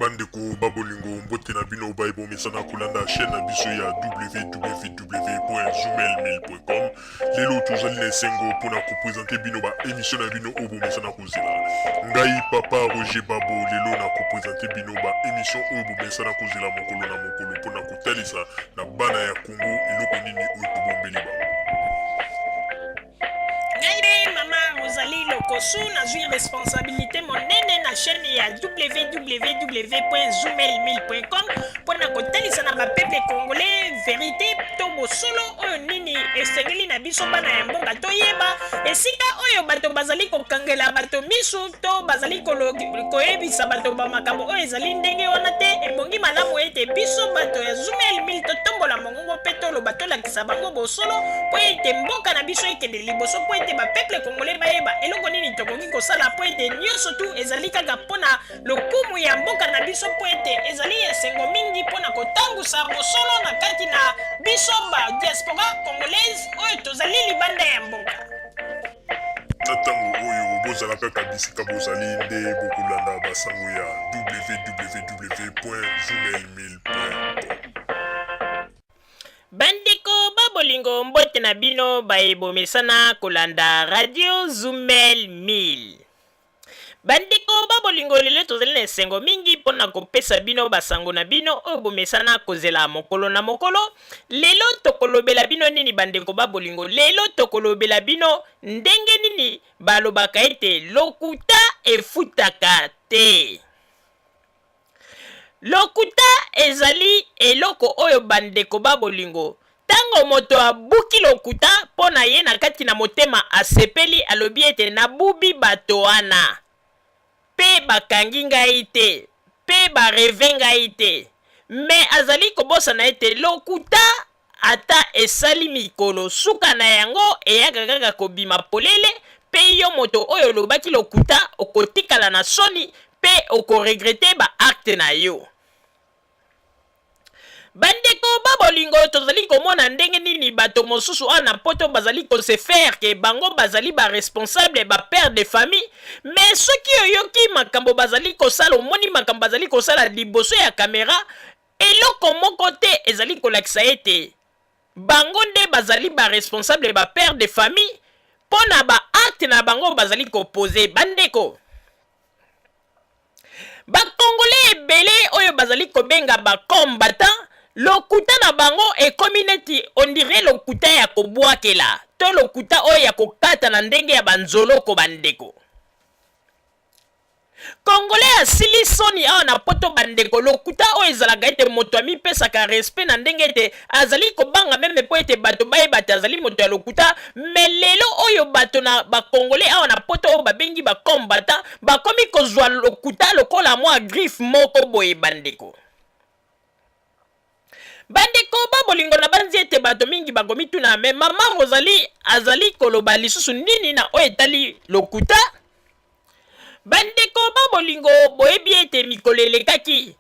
Bandeko ba bolingo, mbote na bino baye bomesana kolanda chaîne na biso ya www.zoomail1000.com. Lelo tozali na esengo mpona kopresente bino ba émission na bino oyo bomesana kozela. Ngai papa Roger Babo lelo na kopresente bino ba émission oyo bomesana kozela mokolo na mokolo mpona kotalisa na bana ya Congo eloko nini oyo tobombeli bango. Ngai nde mama Rosalie Lokosu, nazwi responsabilité monene na chaîne ya www.zoomel1000.com mpo na kotalisa na bapeuple congolais verité to bosolo oyo nini esengeli na biso bana ya mboka toyeba esika oyo bato bazali kokangela bato misu to bazali koyebisa bato ba makambo oyo ezali ndenge wana te. Ebongi malamu ete biso bato ya Zoomel 1000 totombola mongongo mpe toloba, tolakisa bango bosolo mpo ete mboka na biso ekende liboso, mpo ete bapeuple congolais bayeba eloko nini tokoki kosala, mpo ete nyonso tu ezali kaka mpo na lokumu ya mboka na biso, mpo ete ezali esengo mingi mpo na kotambusa bosolo na kati na biso ba diaspora congolaise oyo tozali libanda ya mboka. Na ntango oyo bozala kaka bisika bozali nde bokolanda basango ya www.zoomail1000.com. Bandeko ba bolingo, mbote na bino baye bomesana kolanda Radio Zumel 1000. Bandeko ba bolingo, lelo tozali na esengo mingi mpo na kopesa bino basango na bino oyo bomesana kozela mokolo na mokolo. Lelo tokolobela bino nini bandeko ba bolingo? Lelo tokolobela bino ndenge nini balobaka ete lokuta efutaka te. Lokuta ezali eloko oyo bandeko ba bolingo, tango moto abuki lokuta mpo na ye na kati na motema asepeli, alobi ete nabubi bato wana, mpe bakangi ngai te, mpe ba reve ngai te. Mais azali kobosana ete lokuta Ata esali mikolo, suka na yango eyaka kaka kobima polele, pe yo moto oyo olobaki lokuta okotikala na soni pe oko regretter ba actes na yo. Bandeko ba bolingo, tozali komona ndenge nini bato mosusu awa na poto bazali ko se faire que bango bazali ba responsables, ba pères de famille, mais soki oyoki makambo bazali kosala, omoni makambo bazali kosala liboso ya camera, Eloko moko te ezali kolakisa ete bango nde bazali ba responsables, ba pères de famille mpo na ba actes na bango bazali ko poser. Bandeko, ba Congolais ebele oyo bazali kobenga ba combattants, lokuta na bango ekomi neti on dirait lokuta ya kobwakela to lokuta oyo ya kokata na ndenge ya ba nzoloko. Bandeko, Congolais asili soni awa na poto bandeko, lokuta oyo ezalaka ete moto amipesaka respect na ndenge ete azali kobanga meme mpo ete bato bayeba te azali moto ya lokuta, mais lelo oyo bato na ba congolais awa na poto oyo babengi ba combattant bakomi kozwa lokuta lokola mwa griffe moko boye bandeko. Bandeko ba bolingo, nabanzi ete bato mingi bakomituna, mais mama Rosalie azali koloba lisusu nini na oyo etali lokuta? Bandeko ba bolingo, boyebi ete mikolo elekaki,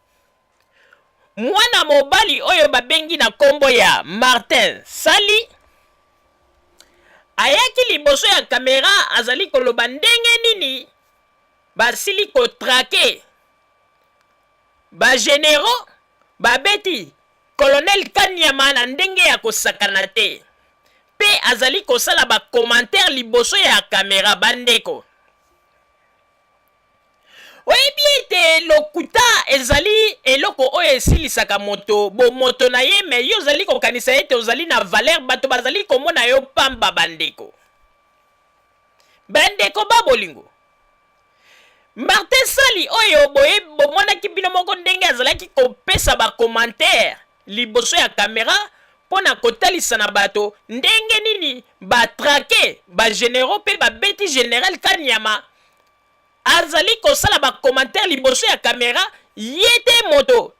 mwana mobali oyo babengi na nkombo ya Martin Sali ayaki liboso ya kamera, azali koloba ndenge nini basili kotrake ba generaux babeti Colonel Kaniama na ndenge ya kosakana te mpe azali kosala ba commentaires liboso ya camera. Bandeko, oyebi ete lokuta ezali eloko oyo esilisaka moto bomoto na ye, mais yo ozali kokanisa ete ozali na valeur, bato bazali komona yo pamba. Bandeko, bandeko ba bolingo, Martin Sali oyo boye bomonaki bino moko ndenge azalaki kopesa ba commentaires liboso ya camera mpo na kotalisa na bato ndenge nini ba traquer ba generaux mpe babeti general Kaniama, azali kosala ba commentaires liboso ya camera, ye te moto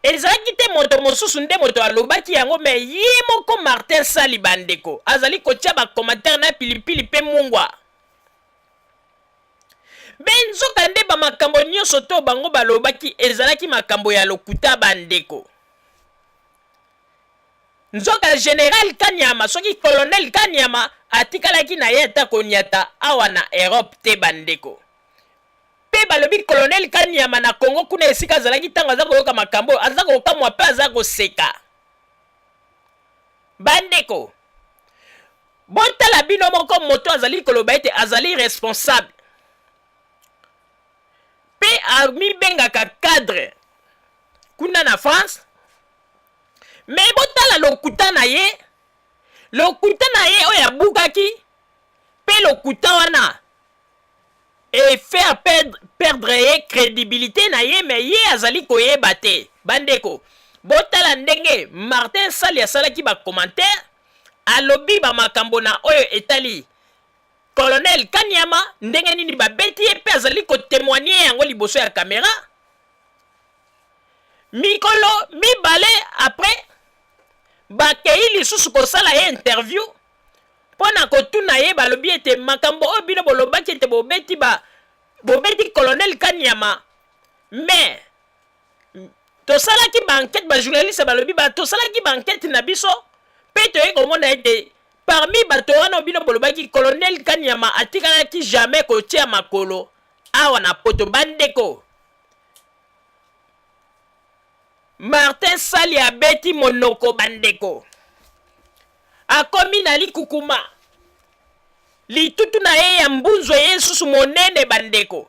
ezalaki te moto mosusu nde moto alobaki yango, mais ye moko Martin Sali bandeko azali kotia ba commentaires na pilipili mpe mungwa. Be nzoka nde ba makambo nyonso to bango balobaki ezalaki makambo ya lokuta bandeko. Nzoka General Kaniama soki Colonel Kaniama atikalaki na ye ata konyata awa na Europe te bandeko. Pe Mpe balobi colonel Kanyama na Congo kuna esika azalaki ntango aza koyoka makambo oyo, aza kokamwa mpe aza koseka. Bandeko, botala bino moko moto azali koloba ete azali responsable mpe amibengaka cadre kuna na France, me botala lokuta na ye, lokuta na ye oyo abukaki mpe lokuta wana e faire perdre, perdre ye credibilité na ye, me ye azali koyeba te. Bandeko, botala ndenge Martin Sali asalaki ba commentaire, alobi ba makambo na oyo etali Colonel Kanyama, ndenge nini babeti ye mpe azali kotemoigne yango liboso ya kamera. Mikolo mibale après bakei lisusu kosala ye interview mpo na kotuna ye, balobi ete makambo oyo bino bolobaki ete bobeti ba bobeti colonel Kanyama, mais tosalaki ba enquête, ba journaliste balobi ba tosalaki ba enquête na biso mpe toyei komona ete parmi bato wana bino bolobaki colonel Kanyama atikalaki jamais kotia makolo awa na poto. Bandeko, Martin Sali abeti monoko bandeko, akomi na likukuma, litutu na ye ya mbunzu eye lisusu monene bandeko.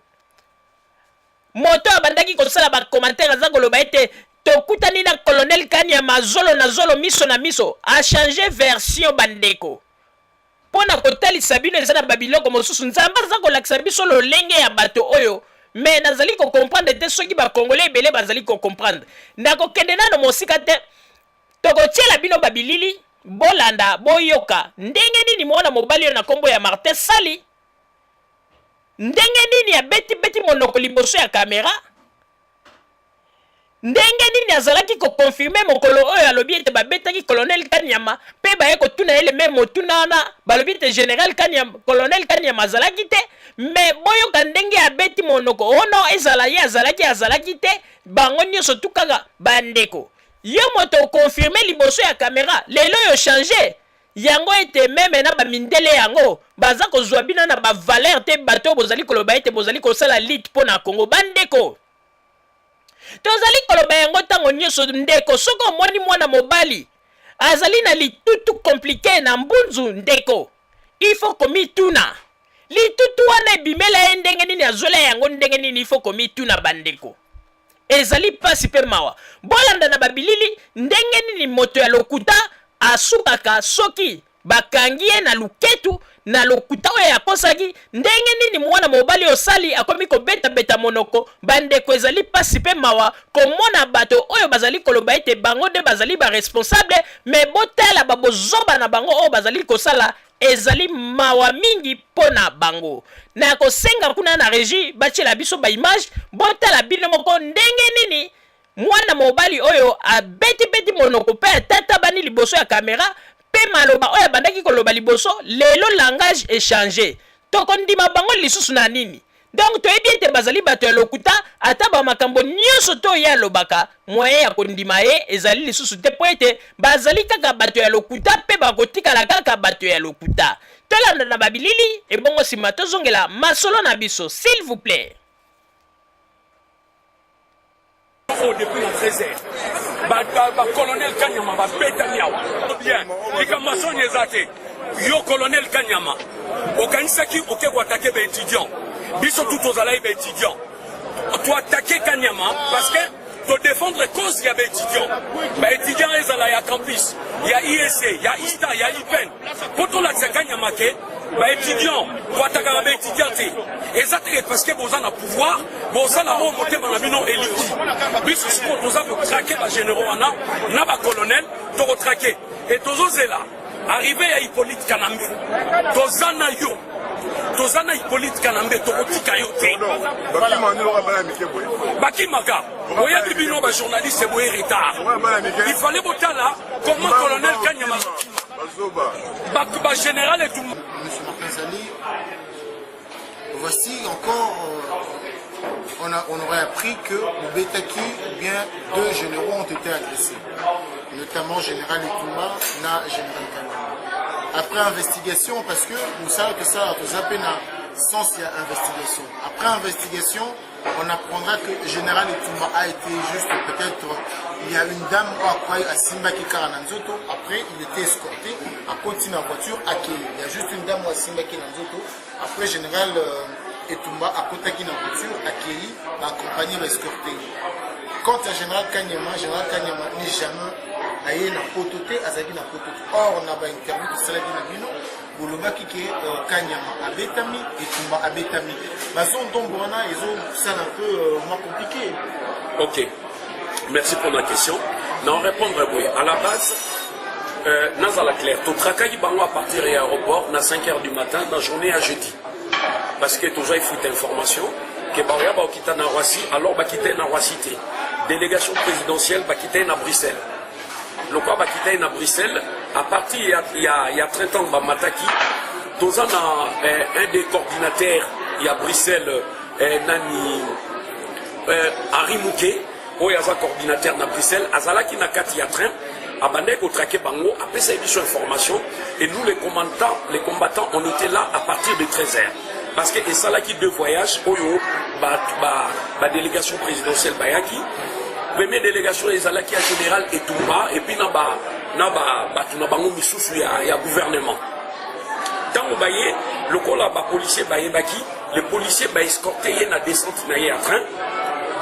Moto abandaki kosala ba commentaire aza koloba ete tokutani na colonel Kanyama zolo na zolo, miso na miso, a changer version bandeko. Mpo na kotalisa bino eza na ba biloko mosusu Nzambe aza kolakisa biso lolenge ya bato oyo, mais nazali ko comprendre te soki ba congolais ebele bazali ko comprendre. Nakokende nano mosika te, tokotiela bino ba bilili, bolanda boyoka ndenge nini mwana mobali oyo na kombo ya Martin Sali ndenge nini abeti beti monoko liboso ya kamera, ndenge nini azalaki ko confirmer mokolo oyo alobi ete babetaki colonel Kanyama, mpe baye kotuna ye le meme motuna wana, balobi ete general Kanyama, colonel Kanyama azalaki te, mais boyoka ndenge abeti monoko ono, ezala ye azalaki azalaki te, bango nyonso tu kaka bandeko. Yo moto oconfirme liboso ya kamera, lelo oyo changer yango ete meme na ba mindele yango baza kozwa bino na ba valeur te, bato oyo bozali koloba ete bozali kosala lutte mpo na Congo. Bandeko, tozali koloba yango ntango nyonso, ndeko, soki omoni mwana mobali azali na litutu komplike na mbunzu, ndeko, il faut komituna litutu wana ebimela ye ndenge nini, azwela yango ndenge nini, il faut komituna bandeko. Ezali mpasi mpe mawa. Bolanda na babilili ndenge nini moto ya lokuta asukaka soki bakangi ye na luketu na lokuta oyo akosaki, ndenge nini mwana mobali osali akomi kobetabeta monoko. Bandeko, ezali mpasi mpe mawa komona bato oyo bazali koloba ete bango nde bazali ba responsable, mais botala ba bozoba na bango oyo bazali kosala, ezali mawa mingi mpo na bango. Nakosenga kuna na regie batiela biso ba image, botala bino moko ndenge nini mwana mobali oyo abetibeti monoko mpe atatabani liboso ya kamera, mpe maloba oyo abandaki koloba liboso, lelo langage echange. Tokondima bango lisusu na nini? Donc toyebi ete bazali bato ya lokuta, ata ba makambo nyonso to ye alobaka, moyen ya kondima ye ezali lisusu te mpo ete bazali kaka bato ya lokuta mpe bakotikala kaka bato ya lokuta. Tolanda na ba bilili, ebongo sima tozongela masolo na biso, s'il vous plait. Oyo depuis na 13 heures ba colonel Kanyama babetami awa bien, likambo ya soni eza te. Yo colonel Kanyama okanisaki oke koatake ba étudiant, biso tout tozalaki ba étudiant, toatake Kanyama parce que todefendre cause ya ba étudiant, ba étudiant ezala ya campus ya IEC ya ISTA ya IPEN, mpo tolakisa Kanyama ke ba étudiant koatakaka ba étudiant te, eza te parce que boza na pouvoir bosala oyo motema na bino elingi. Biso sikoyo toza kotrake ba généraux wana na ba colonel, tokotrake e tozozela arrivé ya Hippolyte Kanambe. Toza na yo, toza na Hippolyte Kanambe, tokotika yo te. Bakimaka, oyebi bino ba journaliste boye retard, il fallait botala comment colonel Kanyama ba général etumba. Monsieur Martin Zali, voici encore, on aurait appris que Betaki, bien deux généraux ont été agressés, notamment général Etumba na général Kanyama. Après investigation, parce que nous savons que ça, nous avons Sens ya investigation. Après investigation, on apprendra que Général Etumba a été juste peut-être, il y a une dame oyo asimbaki kaka na nzoto, après il était escorté, akoti na voiture, akei. Il y a juste une dame oyo asimbaki na nzoto, après Général Etumba akotaki na voiture, akei, baaccompagné, baescorté. Quant à Général Kanyama, Général Kanyama n'est jamais aye na poto te, azalaki na poto te. Or na bainterview tosalaki na bino, bolobaki ke Kanyama abetami, Etumba abetami. Bazondombo wana ezosala un peu moins compliqué. Ok, merci pour la question. Na répondre oui. À la base, nazala clair, totrakaki bango à partir ya aéroport na 5 heures du matin na journée ya jeudi. Parce que toujours il faut information que baoya baokita na Roissy, alors bakita na Roissy te. Délégation présidentielle bakita na Bruxelles. Lokwa bakita na Bruxelles, à partir il y a 30 ans bamataki, toza na un des coordinateurs ya Bruxelles, nani, Henri Mouke, oyo aza coordinateur na Bruxelles, azalaki na kati ya train, abandaki kotraquer bango, apesaki biso information. Et nous les combattants, on était là à partir de 13 heures, parce que esalaki deux voyages oyo badélégation ba, ba présidentielle bayaki. Première délégation ezalaki ya général Etumba et puis na ba na ba bato na bango misusu ya gouvernement. Ntango baye, lokola bapolicier bayebaki, les policiers baescorte ye na descente na ye ya train,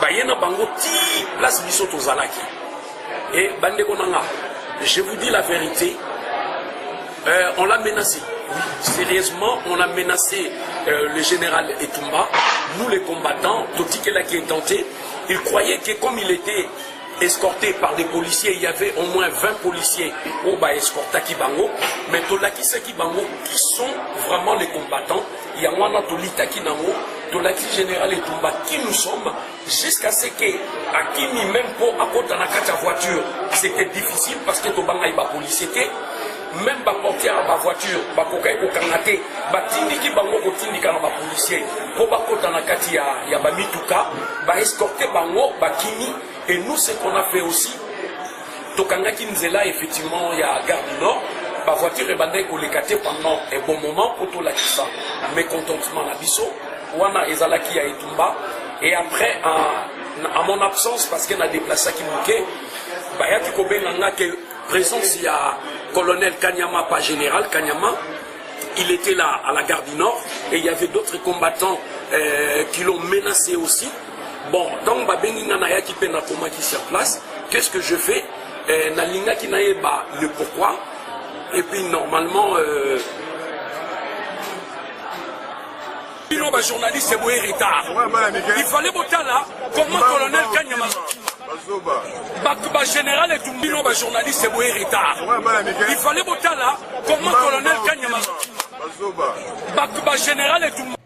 baye na bango ti place biso tozalaki. Et bandeko na nga, je vous dis la vérité, on l'a menacé. Oui, sérieusement, on a menacé le général Etumba. Nous, les combattants, totikelaki etenté. Il croyait que comme il était escorté par des policiers, il y avait au moins 20 policiers oyo baescortaki bango, mais tolakisaki bango qui sont vraiment les combattants. Yango wana tolitaki nango, tolakisi général Etumba qui nous sommes, jusqu'à ce que akimi. Même mpo akota na kati ya voiture, c'était difficile parce que tobangai bapolicier te. Même baportière ya bavoiture bakokaki kokanga te, batindiki bango kotindika na bapolicier mpo bakota na kati ya bamituka, baescorte bango, bakimi. Et nous, ce qu'on a fait aussi, tokangaki nzela effectivement ya Gare du Nord, bavoiture ebandaki koleka te pendant un bon moment mpo tolakisa mécontentement na biso. Wana ezalaki ya Etumba. Et après, en mon absence, parce que na déplaçaki moke, bayaki kobenga nga ke présence ya colonel Kanyama, pas général Kanyama. Il était là à la gare du Nord et il y avait d'autres combattants qui l'ont menacé aussi. Bon, donc babengi nga, nayaki mpe nakomaki sur place. Qu'est-ce que je fais? Nalingaki nayeba le pourquoi. Et puis normalement, bino bajournaliste boye retard, il fallait botala comment colonel Kanyama, bato bagénéral Etumba. Bino bajournaliste boye retard, il fallait botala comment colonel Kanyama, bato bagénéral Etumba.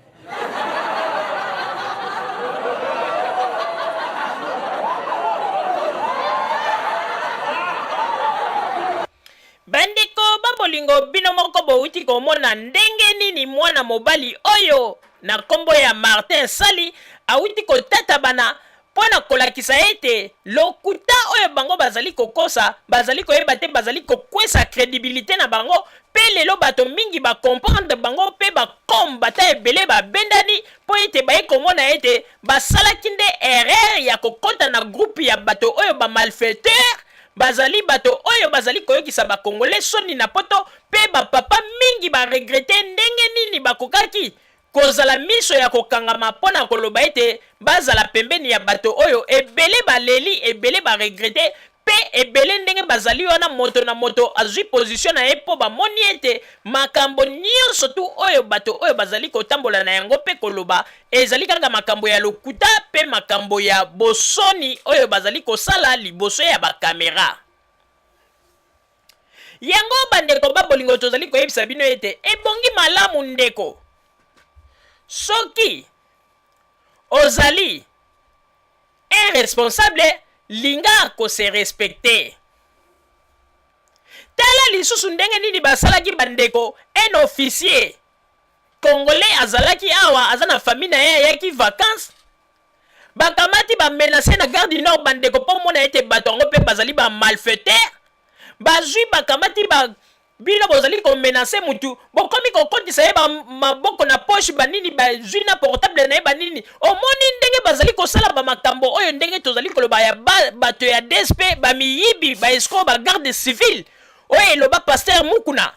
Bandeko babolingo, bino moko bowuti komona ndenge nini mwana mobali oyo na nkombo ya Martin Sali awuti kotatabana mpo na kolakisa ete lokuta oyo bango bazali kokosa, bazali koyeba te bazali kokwesa crédibilité na bango. Mpe lelo bato mingi bacomprendre bango mpe bakombata ebele babendani mpo ete baye komona ete basalaki nde erreur ya kokɔta na groupe ya bato oyo bamalfaiteur, bazali bato oyo bazali koyokisa bakongole soni na poto. Mpe bapapa mingi baregretter ndenge nini bakokaki kozala miso ya kokangama mpo na koloba ete bazala pembeni ya bato oyo. Ebele baleli, ebele baregretter, mpe ebele ndenge bazali wana, moto na moto azwi position na ye, mpo bamoni ete makambo nyonso tu oyo bato oyo bazali kotambola na yango mpe koloba ezali kaka makambo ya lokuta mpe makambo ya bosoni oyo bazali kosala liboso ya bakamera yango. Bandeko babolingo, tozali koyebisa bino ete ebongi malamu, ndeko, soki ozali un responsable, linga kose respecter. Tala lisusu ndenge nini basalaki bandeko un officier congolais azalaki awa, aza na famille na ye, ayaki vacance, bakamati bamenace na Gare du Nord. Bandeko, mpo mona ete bato yango mpe bazali bamalfaiteur, bazwi bakamati ba. Bino bozali ko menacer mutu, bokomi kokotisa ye ba maboko na poche ba nini bazui na portable na ye ba nini. Omoni ndenge bazali kosala ba makambo oyo ndenge tozali koloba ya ba bato ya DSP ba miyibi ba escrocs ba garde civile oyo eloba pasteur Mukuna.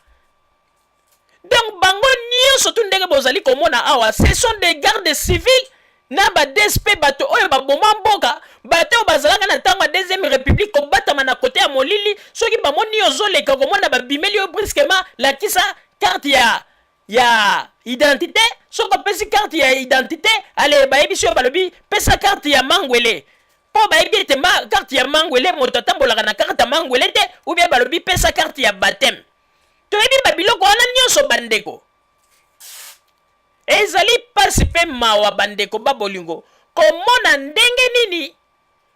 Donc bango nyonso tu ndenge bozali komona awa ce sont des gardes civiles na ba DSP bato oyo baboma mboka, bato oyo bazalaka na ntango ya deuxième république kobatama na kote ya molili, soki bamoni yo ozoleka okomona babimeli yo brusquement, lakisa carte ya ya identité. Soki opesi carte ya identité, ale bayebisi yo, balobi pesa carte ya mangwele, mpo bayebi ete ma, carte ya mangwele moto atambolaka na carte ya mangwele te, ou bien balobi pesa carte ya baptême. Toyebi ba biloko wana nyonso bandeko. Ezali pasi pe mawa bandeko ba bolingo komona ndenge nini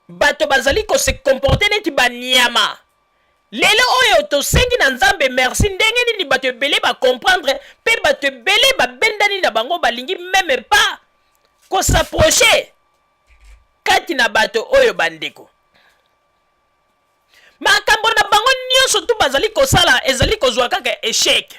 bato bazali ko se comporter neti ba nyama. Lelo oyo tosengi na Nzambe merci ndenge nini bato ebele ba comprendre pe bato ebele babendani na bango balingi meme pas ko s'approcher kati na bato oyo bandeko. Makambo na bango nyonso tu bazali kosala ezali kozwa kaka echec.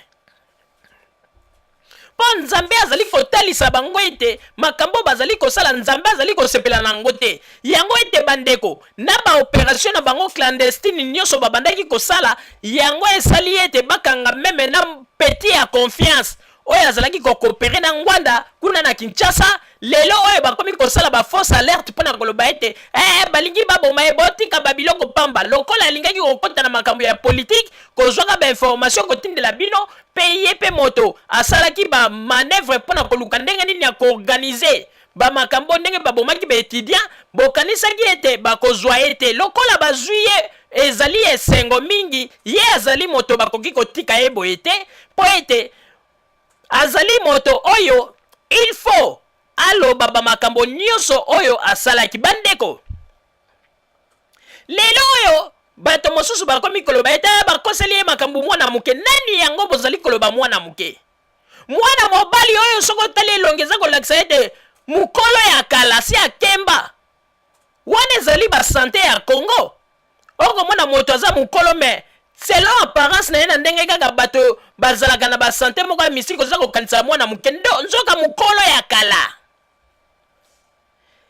Mpo Nzambe azali kotalisa bango ete makambo bazali kosala Nzambe azali kosepela na yango te. Yango ete bandeko na ba operation na bango clandestine nyonso babandaki kosala yango esali ete bakanga meme na petit ya confiance oyo azalaki ko cooperer na Ngwanda kuna na Kinshasa. Lelo oyo bakomi kosala ba fausse alerte mpo na koloba ete eh, balingi baboma ye, botika ba biloko pamba. Lokola alingaki kokota na makambo ya politike, kozwaka ba information kotindela bino, mpe ye mpe moto asalaki ba manœuvre mpo na koluka ndenge nini ya koorganize ba makambo ndenge babomaki ba etudiant. Bokanisaki ete bakozwa ye te, lokola bazwi ye ezali esengo mingi. Ye azali moto bakoki kotika ye boye te, mpo ete azali moto oyo il faut aloba ba makambo nyonso oyo asalaki. Bandeko, lelo oyo bato mosusu bakomi koloba ete ah, bakoseli ye makambo mwana moke. Nani yango bozali koloba mwana moke? Mwana mobali oyo soki otali elongi eza kolakisa ete mokolo ya kala si akemba. Wana ezali ba sante ya Congo. Okomona moto aza mokolo mais selon apparence na ye na ndenge kaka bato bazalaka na ba sante moko ya mystique, oza kokanisa mwana moke, ndo nzoka mokolo ya kala.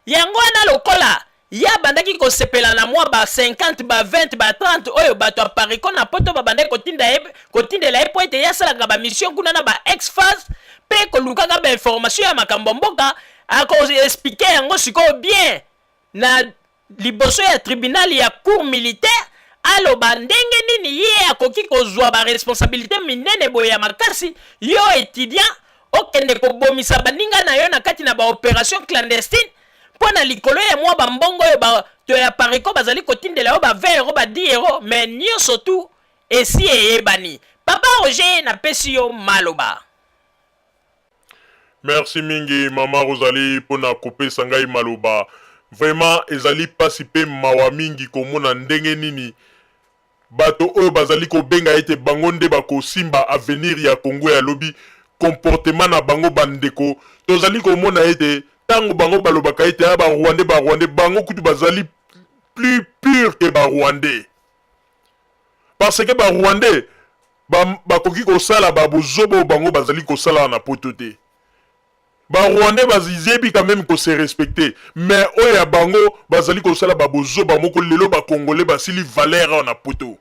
Yango wana lokola ye abandaki kosepela na mwa ba 50 ba 20 ba 30 oyo bato ya Pariko na poto babandaki kotinda ye, kotindela ye mpo ete ye asalaka ba mission kuna na ba ex-faz mpe kolukaka ba information ya makambo ya mboka, ako expliquer yango sikoyo bien na liboso ya tribunal ya cour militaire, aloba ndenge nini ye akoki kozwa ba responsabilite minene boye ya makasi, yo etudiant okende kobomisa baninga na yo na kati na ba operation clandestine mpo na likolo ya mwa ba mbongo oyo bato ya Pareco bazali kotindela yo ba 20 euro ba 10 euro, mais nionso tout esi eyebani. Papa Roger, napesi yo maloba. Merci mingi maman Rosalie pona kopesa ngai maloba. Vraiment ezali pasi pe mawa mingi komona ndenge nini bato oyo bazali kobenga ete bango nde bakosimba avenir ya Congo ya lobi, comportement na bango ba ndeko tozali komona ete tango bango balobaka ete ah ba Rwandais ba Rwandais bango kutu bazali plus pur que ba Rwandais parce que ba Rwandais ba bakoki kosala ba bozoba oyo bango bazali kosala na poto te. Ba Rwandais bazebi quand meme ko se respecter mais oyo ya bango bazali kosala ba bozoba moko lelo ba congolais basili valeur awa na poto.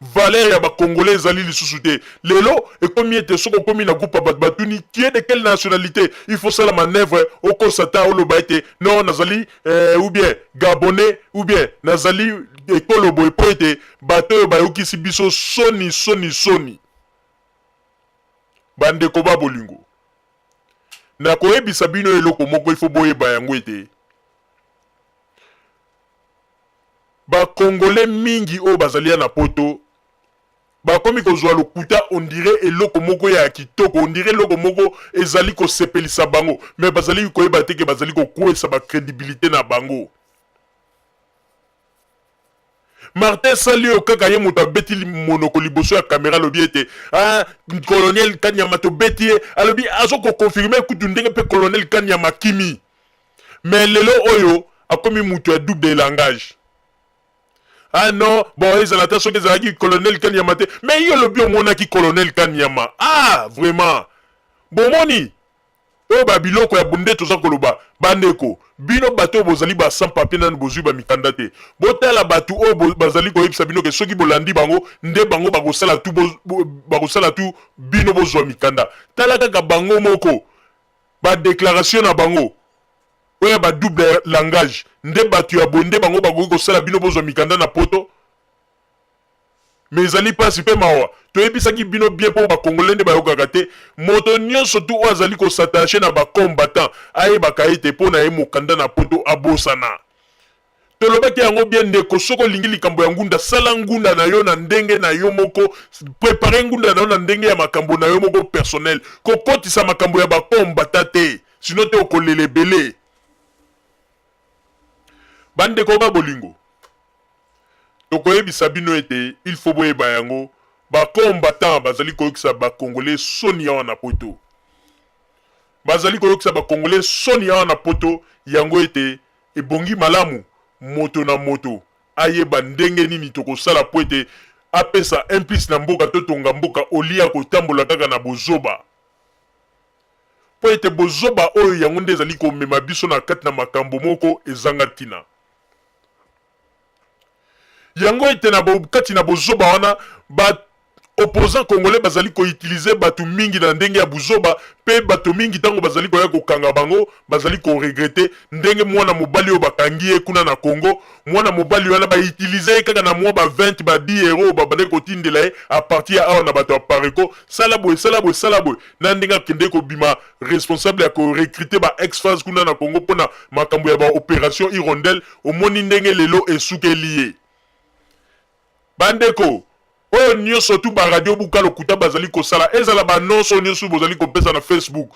Valeur ya ba congolais ezali lisusu te. Lelo ekomi ete soki okomi na groupe ya bato batuni tu es de quelle nationalite, il faut osala manoeuvre okosa ata oloba ete non nazali eh, ou bien gabonais ou bien nazali ekolo boye mpo ete bato oyo bayokisi biso soni soni soni. Bandeko ba bolingo, nakoyebisa bino eloko moko, il faut boyeba yango ete ba congolais mingi oyo bazali ya na poto bakomi kozwa lokuta on dirait eloko moko ya kitoko, on dirait eloko moko ezali kosepelisa bango, mais bazali koyeba te ke bazali kokwesa ba credibilite na bango. Martin Sali oyo kaka ye moto abeti monoko liboso ya kamera alobi ete ah, colonel Kanyama tobeti ye, alobi azo ko confirmer kutu ndenge pe colonel Kanyama akimi. Mais lelo oyo akomi moto ya double langage. Ah non, bon, ezala ata soki ezalaki colonel Kanyama te, mais yo olobi omonaki colonel Kanyama. Ah, vraiment. Bomoni oyo ba biloko ya bunde toza koloba, bandeko, bino bato oyo bozali ba sans papier nanu bozwi ba mikanda te, botala bato oyo bazali koyebisa bino ke soki bolandi bango nde bango bakosala tu bakosala tu bino bozwa mikanda. Tala kaka bango moko ba declaration na bango oyo ya ba double langage, nde bato ya boye nde bango bakoki kosala bino bozwa mikanda na poto. Mais ezali pasi pe mawa. Toyebisaki bino bien po ba congolais nde bayokaka te. Moto nionso tout oyo azali ko s'attacher na ba combattants ayebaka ete po na ye mokanda na poto abosana. Tolobaki yango bien ndeko, soki olingi likambo ya ngunda sala ngunda na yo na ndenge na yo moko, preparer ngunda na yo na ndenge ya makambo na yo moko personnel. Kokotisa makambo ya ba combattants te, sinon te okolela ebele. Ba ndeko ba bolingo, Tokoyebisa bino ete il faut boyeba yango, ba combattants bazali koyokisa ba congolais soni awa na poto. Bazali koyokisa ba congolais soni awa na poto, yango ete ebongi malamu moto na moto ayeba ndenge nini tokosala mpo ete apesa un plus na mboka totonga mboka au lieu ya kotambola kaka na bozoba. Mpo ete bozoba oyo yango nde ezali komema biso na kati na makambo moko ezanga ntina. Yango ete na kati na bozoba wana ba opposants congolais bazali ko utiliser batu mingi na ndenge ya buzoba pe bato mingi tango bazali koya kokanga bango bazali ko regretter ndenge mwana mobali oyo bakangi ye kuna na Congo. Mwana mobali wana ba utiliser ye kaka na mwa ba 20 ba 10 euros babandaki kotindela ye a partir ya awa na bato ya Pareco, sala boye sala boye sala boye, na ndenge akendeki kobima responsable ya ko recruter ba ex faz kuna na Congo pona makambo ya ba operation hirondelle, omoni ndenge lelo esukeli ye. Ba ndeko, oyo nioso tout ba radio buka lokuta bazali kosala, ezala ba annonce oyo nioso bozali kopesa na Facebook,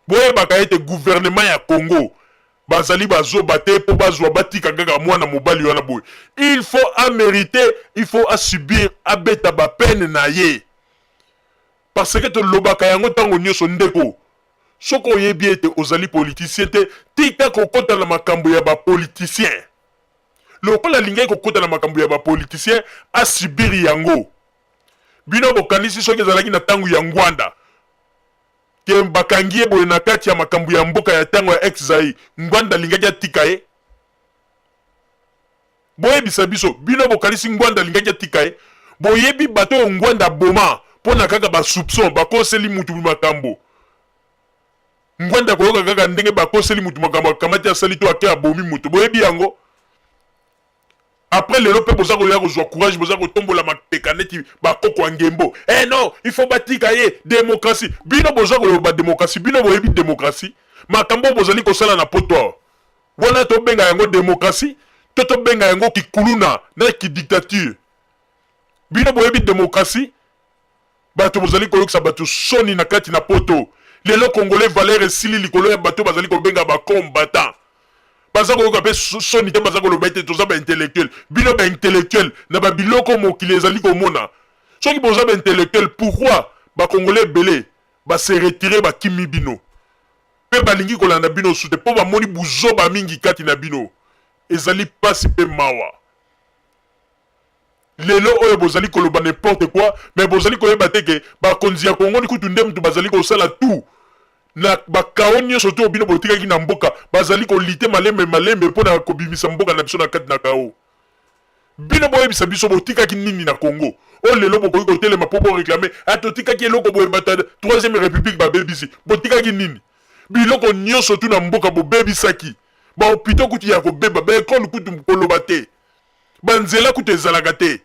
boyebaka ete gouvernement ya Congo bazali bazoba te po bazwa batika kaka mwana mobali wana boye. Il faut a meriter, il faut a subir, abeta ba peine na ye. Parce que tolobaka yango tango nioso ndeko, soki oyebi ete ozali politicien te, tika kokota na makambo ya ba politiciens. Lokola alingaki kokota na makambo ya ba politiciens, a subir yango. Bino bokanisi soki ezalaki na tango ya Ngwanda ke bakangi ye boye na kati ya makambo ya mboka ya tango ya ex Zaïre, Ngwanda alingaki atika ye? Boyebisa biso, bino bokanisi Ngwanda alingaki atika ye? Boyebi bato oyo Ngwanda aboma mpo na kaka ba soupçons, bakoseli mutu makambo. Ngwanda akoyoka kaka ndenge bakoseli mutu makambo, akamati asali to ake abomi mutu. Boyebi yango? Après lelo pe boza koya kozwa courage, boza kotombola mapeka neti bakoko ya ngembo. Eh non, il faut batika ye, democratie. Bino boza koloba democratie, bino boyebi democratie? Makambo oyo bozali kosala na poto awa, wana tobenga yango democratie to tobenga yango kikuluna na kidictature? Bino boyebi democratie? Bato bozali koyokisa bato soni na kati na poto. Lelo congolais valeur esili likolo ya bato bazali kobenga ba combattants. Baza koyoka pe soni te, baza koloba ete toza ba intellectuel. Bino ba intellectuel na ba biloko mokili ezali komona. Soki boza ba intellectuel pourquoi ba congolais ebele ba se retirer bakimi bino? Pe balingi kolanda bino su te po bamoni buzoba mingi kati na bino. Ezali pasi pe mawa. Lelo oyo bozali koloba n'importe quoi mais bozali koyeba te ke bakonzi ya Congo kutu nde mutu bazali kosala tout na ba chaos nionso tout oyo bino botikaki na mboka, bazali ko lutter malembe malembe pona kobimisa mboka na biso na kati na chaos. Bino boyebisa biso botikaki nini na Congo oyo lelo bokoki kotelema po bo reclamer ah totikaki eloko boye bato ya troisième republique babebisi, botikaki nini? Biloko nionso tout na mboka bobebisaki, ba hopitaux kutu ya kobeba, ba ecoles kutu koloba te. Ba nzela kutu ezalaka te.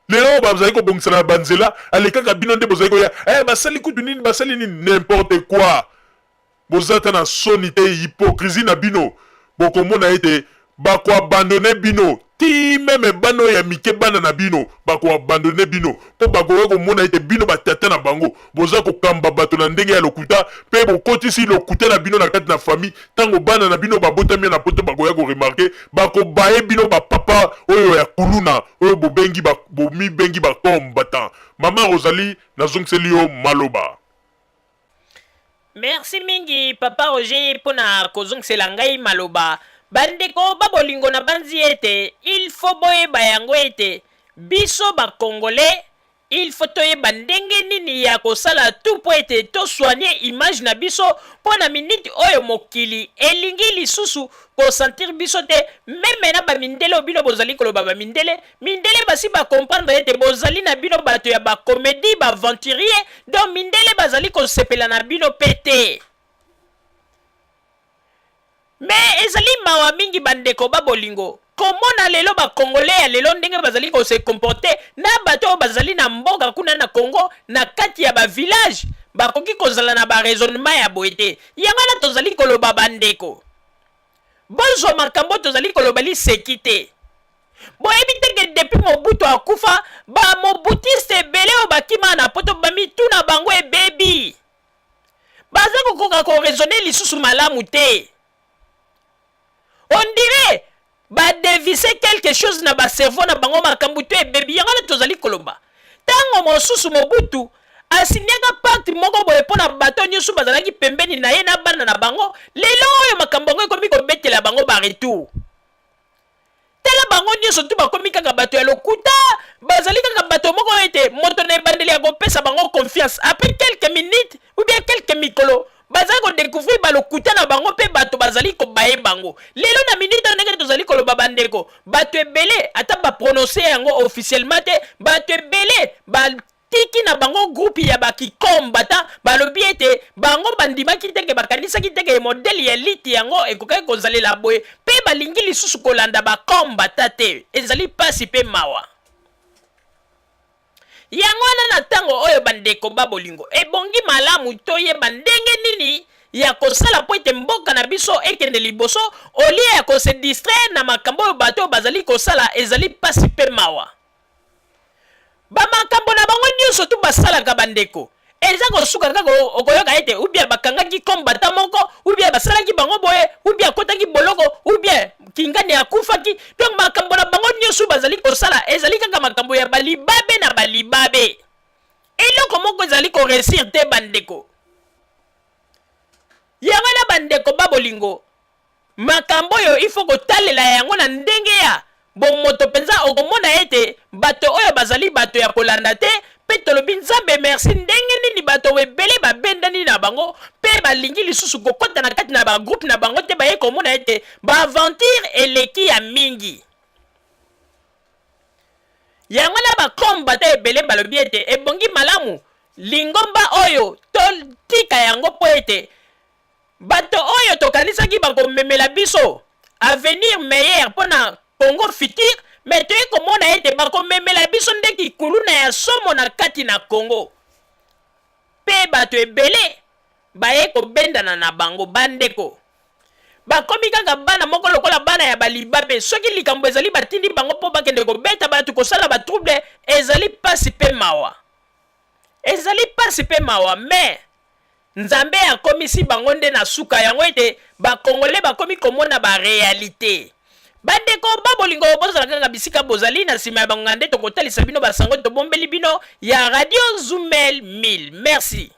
Lelo oyo bazali kobongisa na ba nzela alekaka bino nde bozali koya eh basali kutu nini basali nini n'importe quoi. Boza ata na soni te hypocrisie na bino bokomona ete bako abandonner bino ti meme bana oyo ya mike bana na bino bako abandonner bino po bakoki komona ete bino ba tata na bango boza kokamba bato na ndenge ya lokuta pe bokotisi lokuta na bino na kati na famille tango bana na bino babotami na poto bakoya ko remarquer bako baye bino ba papa oyo ya kuluna oyo bobengi ba bomibengi ba combattant. Mama Rosalie nazongiseli yo maloba. Merci mingi papa Roger pona kozongisela ngai maloba. Bandeko ba bolingo na banzi ete il faut boyeba yango ete biso ba congolais il faut toyeba ndenge nini ya kosala tout mpo ete to soigner image na biso mpo na minute oyo mokili elingi lisusu ko sentir biso te meme na ba mindele oyo bino bozali koloba ba mindele mindele basi ba comprendre ete bozali na bino bato ya ba comedie ba aventurier donc mindele bazali kosepela na bino pe te. Mais ezali mawa mingi ba ndeko ba bolingo komona lelo ba congolais ya lelo ndenge bazali ko se comporter na bato oyo bazali na mboka kuna na Congo na kati ya ba village bakoki kozala na ba raisonnement ya boye te. Yango wana tozali koloba ba ndeko bozwa makambo tozali koloba liseki te. Boyebi te ke depuis Mobutu akufa ba mobutiste ebele oyo bakima na poto ba mitu na bango ebebi. Baza kokoka ko raisonner lisusu malamu te. On dirait ba devisser quelque chose na ba cerveau na bango makambo to ebebi yango wana tozali koloba. Tango mosusu Mobutu asignaka pacte moko boye mpo na bato nyonso bazalaki pembeni na ye na bana na bango, lelo oyo makambo yango ekomi kobetela bango ba retour. Tala bango nyonso tu bakomi kaka bato ya lokuta, bazali kaka bato moko ete moto na ebandeli ya kopesa bango confiance après quelques minutes ou bien quelques mikolo bazali kodecouvrir balokuta na bango mpe bato bazali kobaye bango. Lelo na minute ndenge tozali koloba bandeko, bato ebele ata baprononce yango officiellement te, bato ebele ba tiki na bango groupe ya ba kikombata balobi ete bango bandimaki te ke bakanisaki te ke modele ya elite yango ekokaki kozalela boye mpe balingi lisusu kolanda bakombata te. Ezali mpasi mpe mawa. Yango wana na ntango oyo bandeko ba bolingo, ebongi malamu toyeba ndenge nini ya kosala mpo ete mboka na biso ekende liboso olie ya kose distraire na makambo oyo bato oyo bazali kosala. Ezali mpasi mpe mawa. Ba makambo na bango nionso tout basalaka ba ndeko eza kosuka kaka okoyoka ete ou bien bakangaki combattant moko ou bien basalaki bango boye ou bien akotaki boloko ou bien kingani akufaki donc makambo na bango nionso bazali kosala ezali kaka makambo ya balibabe na balibabe eloko moko ezali ko réussir te bandeko yango na bandeko ba bolingo Makambo oyo il faut kotalela yango na ndenge ya bomoto mpenza, okomona ete bato oyo bazali bato ya kolanda te, mpe tolobi Nzambe merci ndenge nini bato ebele babendani na bango mpe balingi lisusu kokota na kati na ba groupe na bango te, baye komona ete ba aventure eleki ya mingi. Yango na ba combattants ebele balobi ete ebongi malamu lingomba oyo totika yango mpo ete Bato oyo tokanisaki bakomemela biso avenir meilleur mpo na Congo futur, mais toye komona ete bakomemela biso nde kikuluna ya somo na kati na Congo. Mpe bato ebele baye kobendana na bango. Bandeko, bakomi kaka bana moko lokola bana ya balibabe. Soki likambo ezali batindi bango mpo bakende kobeta bato, kosala ba trouble, ezali pasi mpe mawa. Ezali pasi mpe mawa mais Nzambe akomisi bango nde na suka yango ete ba congolais bakomi komona ba realite. Bandeko ba bolingo bozala kaka bisika bozali na sima ya bangonga nde tokotalisa bino ba sango tobombeli bino ya radio Zumel 1000. Merci.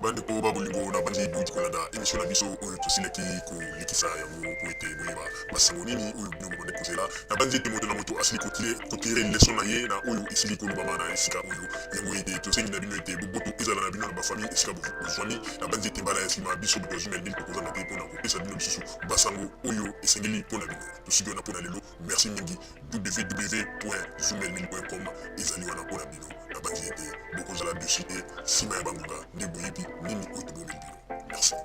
Bandeko ba bolingo na banzi bouti kolanda emission na biso oyo tosilaki kolekisa yango po ete boyeba basango nini oyo bino bobandaki kozela. Na banzi ete moto na moto asili kotire leson na ye na oyo esili kolobama na esika oyo. Yango ete tosengi na bino ete boboto ezala na bino na bafamille esika bozwami. Na banzi ete mbala ya nsima biso bato ya Zumel 1000 tokozanga te mpo na kopesa bino lisusu basango oyo esengeli mpo na bino. Tosuki wana mpo na lelo. Merci mingi. www.zumel1000.com ezali wana mpo na bino. Nabanzi ete bokozala dessus te nsima ya bangonga nde boyebi nini oyo tobombeli bino. Merci.